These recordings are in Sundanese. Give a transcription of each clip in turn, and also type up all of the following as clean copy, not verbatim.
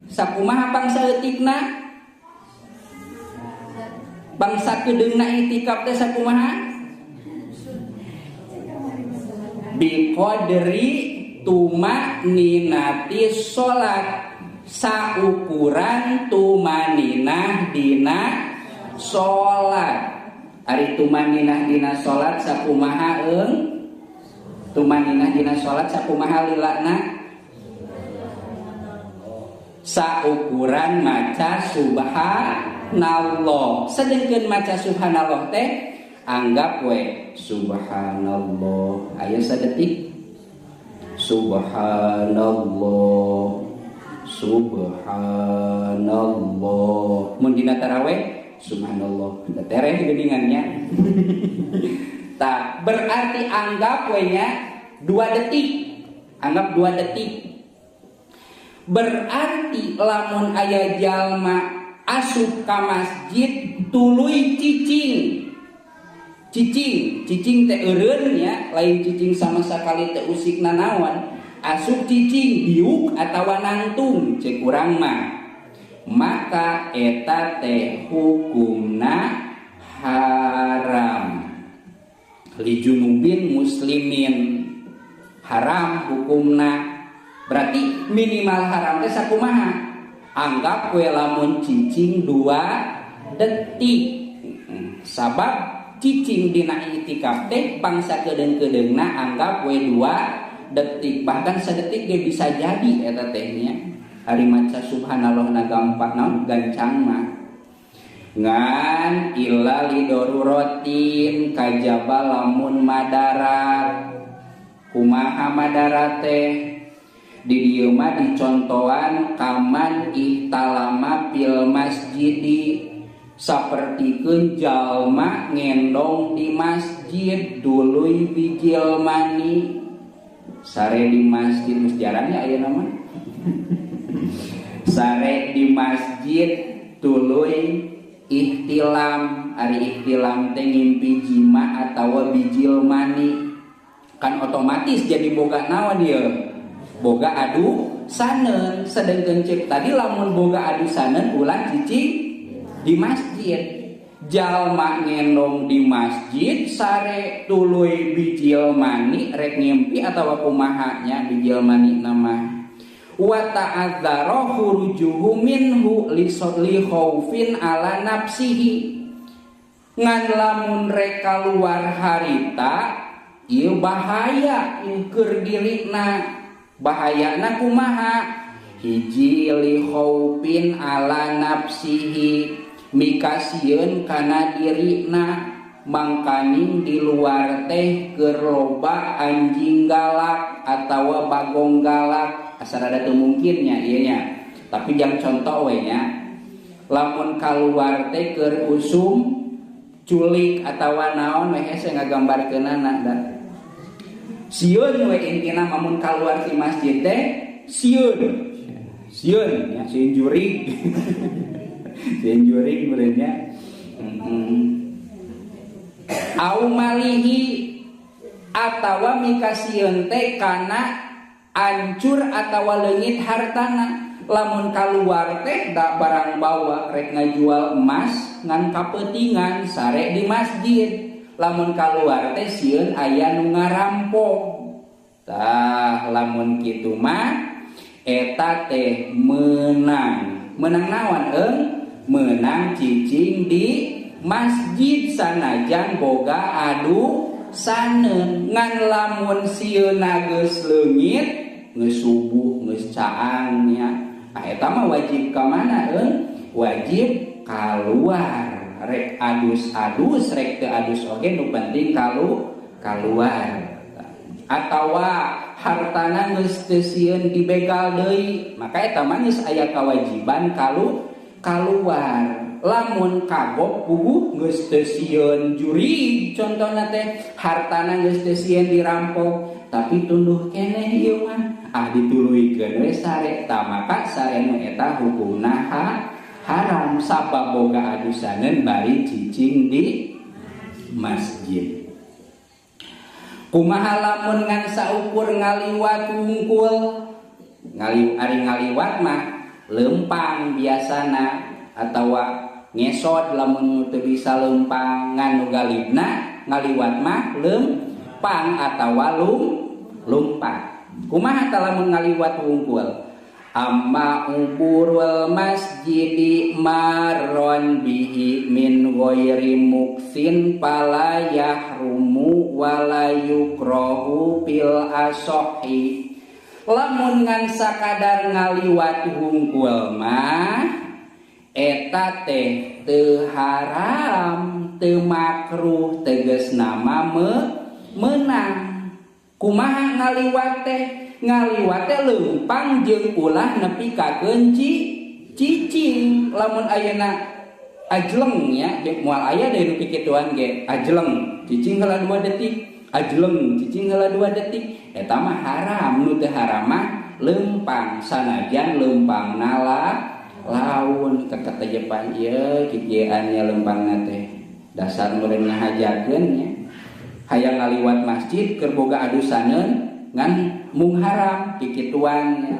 Sakumaha bangsa eutikna? Bangsa kedeungna i'tikaf teh sakumaha? Biqadri tumaninati salat, saukuran tumaninah dina salat. Ari tumaninah dina salat sakumaha eung? Tumaninah dina salat sakumaha lilana? Saukuran maca subhanallah. Sedengkeun maca subhanallah teh anggap we subhanallah aya sadetik, subhanallah, subhanallah. Mun dina taraweh subhanallah da tereh geuningannya. Tah, berarti anggap we nya 2 detik, anggap 2 detik. Berarti lamun aya jalma asup ka masjid tuluy cicing. Cicing, cicing teh eureun nya, lain cicing sama sekali teh usik nanaon. Asup cicing diuk atawa nangtung cek urang mah. Maka eta teh hukumna haram. Li junubin muslimin haram hukumna. Berarti minimal haram teh sakumaha? Anggap we lamun cicing 2 detik. Sabab cicing dina i'tikaf teh bangsa kedeung-kedeungna anggap we 2 detik, bahkan sedetik ge bisa jadi eta teh nya. Ari maca subhanallah na gampang naon gancang mah. Ngan illa lidoruratin kajaba lamun madarat. Kumaha madarat teh? Di dieu mah dicontohan kaman ihtalama fil masjidi, sapertikeun jalma ngendong di masjid duluy bijil mani. Sare di masjid geus jarang ya ayeuna mah. Sare di masjid tuluy ihtilam. Ari ihtilam teh ngimpi jima atawa bijil mani. Kan otomatis jadi boga naon ieu? Boga adu saneun. Sedengkeun cek tadi lamun boga adu saneun ulah cicing di masjid. Jalma ngendong di masjid sare tuluy bijil mani rek ngimpi atawa kumaha nya bijil mani nama. Wa ta'adzara khurujuhu minhu li khaufin ala nafsihi. Ngan lamun rek kaluar harita ieu bahaya keur dirina. Bahayana kumaha? Hiji li khaufin ala nafsihi, mikasieun kana dirina, mangkaning di luar teh keur loba anjing galak atawa bagong galak. Asa rada teu mungkin nya ieu nya. Tapi jang contoh we nya. Lamun kaluar teh keur usum culik atawa naon we hese ngagambarkeunana da. Sieun we intina lamun kaluar ti masjid teh sieun. Sieun nya, sieun jurig. Sieun jurig meureun nya. Au malihi atawa mikasieun teh kana ancur atawa leungit hartana. Lamun kaluar teh da barang bawa rek ngajual emas ngan kapeutingan sare di masjid. Lamun kaluar teh sieun aya nu ngarampok. Tah lamun kitu mah eta teh meunang. Meunang naon eung? Meunang cicing di masjid sanajan boga adu saneun. Ngan lamun sieuna geus leungit, geus subuh, geus caang nya. Ah eta mah wajib ka mana eung? Wajib kaluar. Rek adus-adus, rek teu adus oge nu penting kaluar. Atawa hartana geus teu sieun dibegal deui, maka eta mah geus aya kewajiban kaluar. Lamun kagok puguh geus teu sieun jurig contohna teh, hartana geus teu sieun dirampok, tapi tunduh keneh ieu mah. Ah dituluykeun we sare, tah maka sare nu eta hukumna haram sabab boga adusaneun bari cicing di masjid. Kumaha lamun ngan saukur ngaliwat wungkul? Ari ngaliwat mah lempang biasana atawa ngesot lamun teu bisa lempang ngan nu galibna ngaliwat mah lempang atawa lumpat. Kumaha tah lamun ngaliwat wungkul? Amma uburul masjidi marron bihi min ghairi muksin fala yahrumu wala yukrohu fil asohi. Lamun ngan sakadar ngaliwat hungkul mah eta teh teu haram teu makruh tegasna mah meunang. Kumaha ngaliwat teh? Ngaliwat teh leumpang jeung ulah nepi ka cicing. Lamun ayeuna ajleng nya moal aya deui nu kikituan ge ajleng cicing heula 2 detik, ajleng cicing heula 2 detik, eta mah haram. Nu teu haram mah leumpang sanajan leumpang nala laun keketejepan ieu kikieuannya leumpangna teh dasar meureun ngahajakeun nya. Hayang ngaliwat masjid keur boga adusaneun ngan mung haram kikituan nya.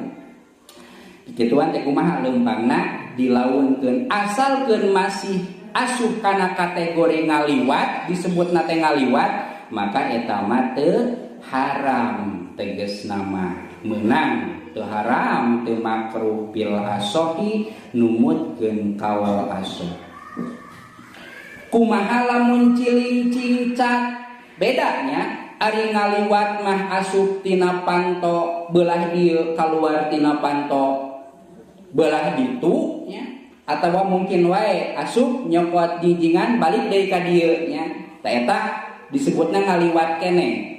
Kikituan teh kumaha leumpangna dilaunkeun asalkeun masih asup kana kategori ngaliwat disebutna teh ngaliwat maka eta mah teu haram tegasna mah meunang teu haram teu makruh bil asohi numutkeun kawal asoh. Kumaha lamun ciling cingcat? Bedanya ari ngaliwat mah asup tina panto belah dieu kaluar tina panto belah ditu nya, atawa mungkin wae asup nyokot jinjingan balik deui ka dieu nya. Tah eta disebutna ngaliwat keneh.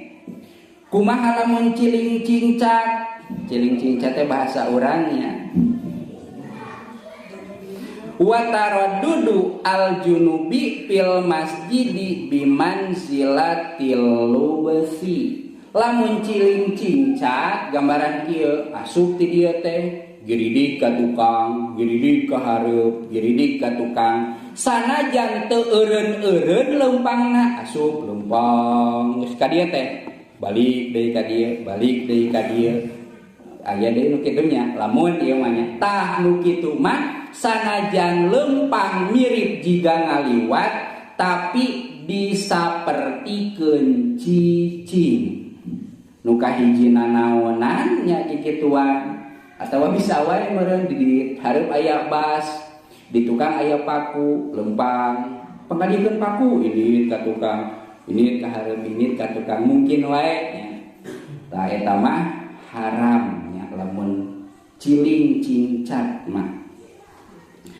Kumaha lamun ciling cingcat? Ciling cingcat teh bahasa urang nya. Wa taraddudu al junubi fil masjidi bimanzilatil lubsi. Lamun ciling cingcat gambaran kieu asup ti dieu teh giridik ka tukang, giridik ka hareup, giridik ka tukang. Sanajan teu eureun-eureun leumpangna asup leumpang geus ka dieu teh balik deui ka dieu, balik deui ka dieu. Aya deui nu kitu nya, lamun ieu mah nya. Tah nu kitu mah sanajan lempang mirip jiga ngaliwat tapi disapertikeun cicing. Nu kahijina naonan nya kikituan atawa bisa wae meureun di hareup aya bas, di tukang aya paku lempang, pangkadikeun paku ini ka tukang, ini ka hareup, ini ka tukang mungkin wae nya. Tah eta mah haram nya lamun ciling cincat mah.